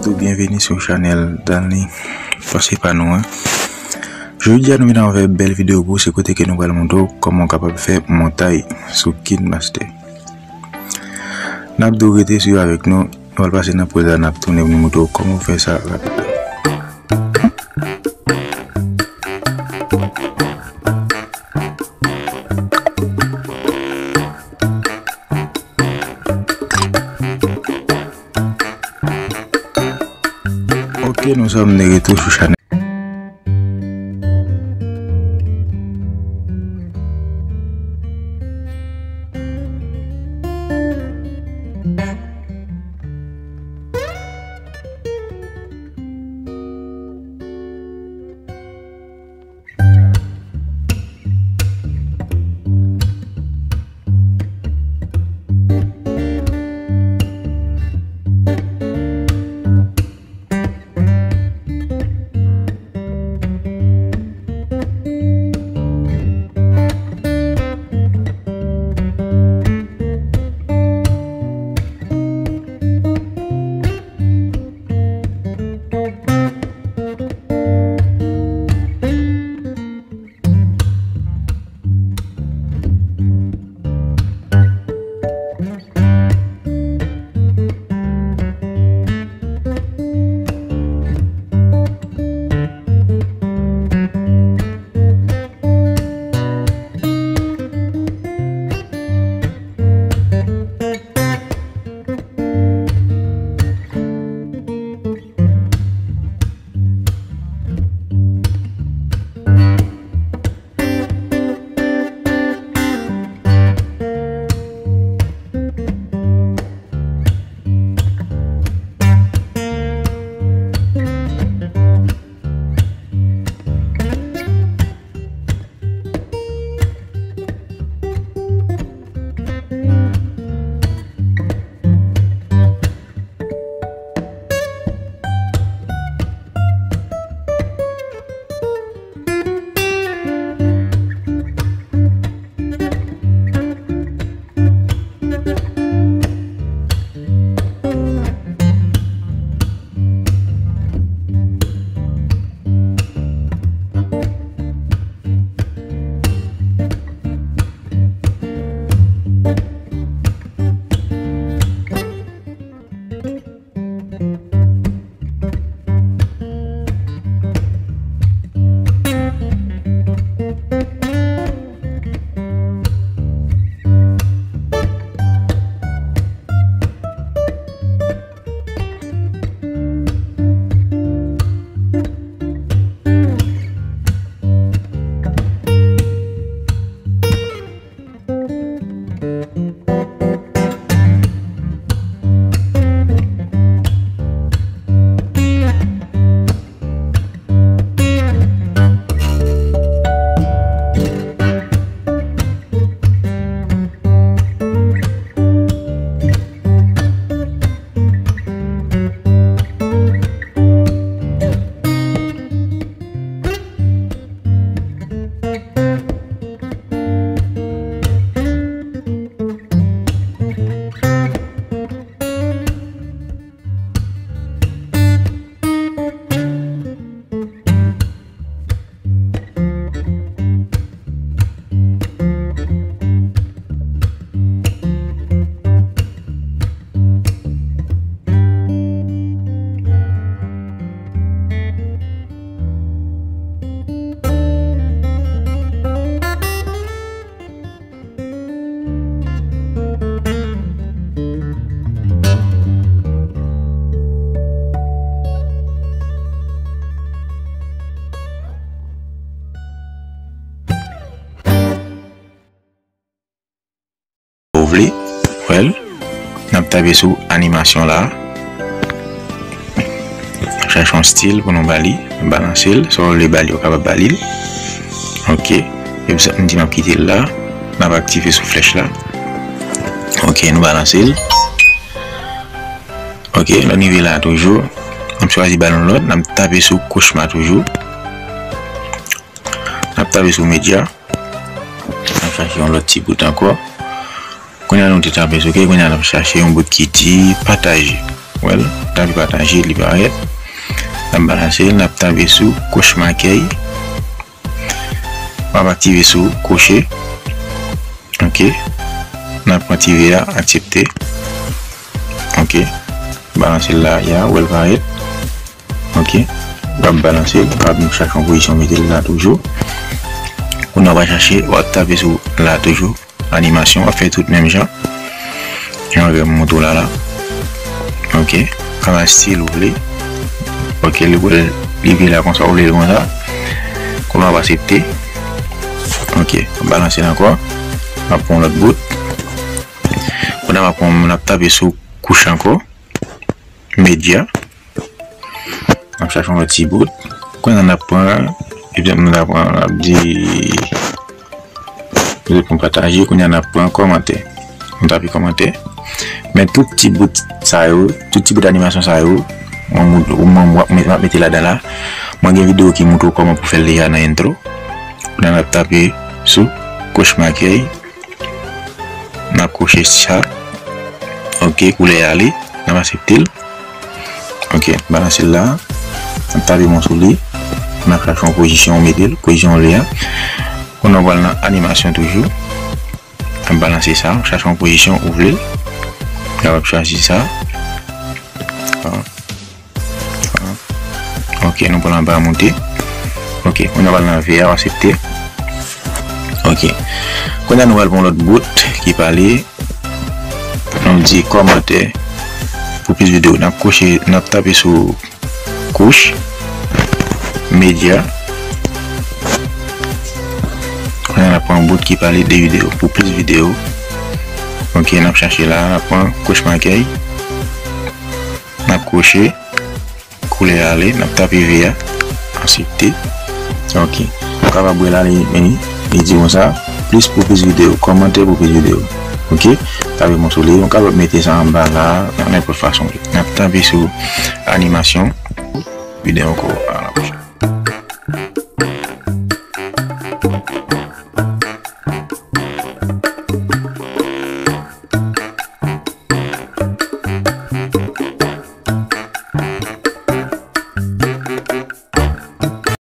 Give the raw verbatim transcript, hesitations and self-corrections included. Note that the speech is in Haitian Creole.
Tout, byenveni sou chanèl Danley. Pase pa nou, en. Jodi a, nou vin avèk bèl videyo pou ou, se kote ke nou pral montre w kòman w kapab fè montay sou KineMaster. N ap di w rete swiv avèk nou, nou pral pase nan pòz la, n ap tounen pou nou montre w kòman w fè sa rapid. Ok, nous sommes de retour sur Chanel. Ou vle, wè l. N ap tape sou animasyon la. Chache yon stil pou nou ba li, balanse l. Sa w vle ba li, ou kapab ba li l. Ok. Epi sa, m di m ap kite l la. N ap aktive sou flèch la. Ok, nou balanse l. Ok, lè n rive la toujou, n ap chwazi ba l yon lòt, n ap tape sou kochma toujou. N ap tape sou medya. N ap chache yon lòt ti bout ankò. Kounye a nou te tape sou, ok, kounye a n ap chache yon bout ki di pataje. Wè l. N ap pataje, li parèt. N ap balanse l, n ap tape sou kòch makèy. N ap aktive sou koche. Ok. N ap pran ti V a, aksepte. Ok. Balanse l la, ya, wè l parèt. Ok. W ap balanse l, w ap chache yon pozisyon, mete l la toujou. Kounye a w ap chache, w ap tape sou la toujou. Animasyon, w ap fè tout menm jan. Jan w wè m montre w la la. Ok. Kòman estil ou vle. Ok, li vle, li vle la konsa, ou vle l konsa. Kounye a w ap aksepte. Ok, w ap balanse l ankò. W ap pran yon lòt bout. Kounye a w ap pran, w ap tape sou kòch ankò. Medya. N ap chache yon lòt ti bout. Kounye a n ap pran, epi nou ta pran, n ap di, nou pran pataje, kounye a n ap pran kòmantè. Nou tape kòmantè. Men tout ti bout sa yo, tout ti bout animasyon sa yo, mwen, mwen, mwen, mwen, mwen mete ladan la. Mwen gen videyo ki montre w kòman pou fè l deja nan entwo. Kounye a n ap tape sou kòch makèy. N ap koche sa. Ok, koulè a ale. N ap aksepte l. Ok, balanse l la. N ap tape mwen sou li. N ap chache yon pozisyon, ou mete l, pozisyon ou vle a. Kounye a w pral nan animasyon toujou. N ap balanse sa, chache yon pozisyon ou vle l. Ou kapab chwazi sa. Ok, nou pran anba a monte. Ok, kounye a pral nan V A, w aksepte. Ok. Kounye a nou pral pran lòt bout ki pale. Nou di kòmantè pou plis videyo. N ap koche, n ap tape sou kòch, medya. Kounye a n ap pran bout ki pale de videyo. Pou plis videyo. Ok, n ap chache la, n ap pran kòch makèy. N ap koche, koulè a ale, n ap tape V A, aksepte. Ok. Ou kapab wè la, li, li, li di konsa, plis pou plis videyo, kòmantè pou plis videyo. Ok? Tape mwen sou li, ou kapab mete sa anba la, nan nenpòt fason. N ap tape sou animasyon, videyo ankò, a la pwochèn.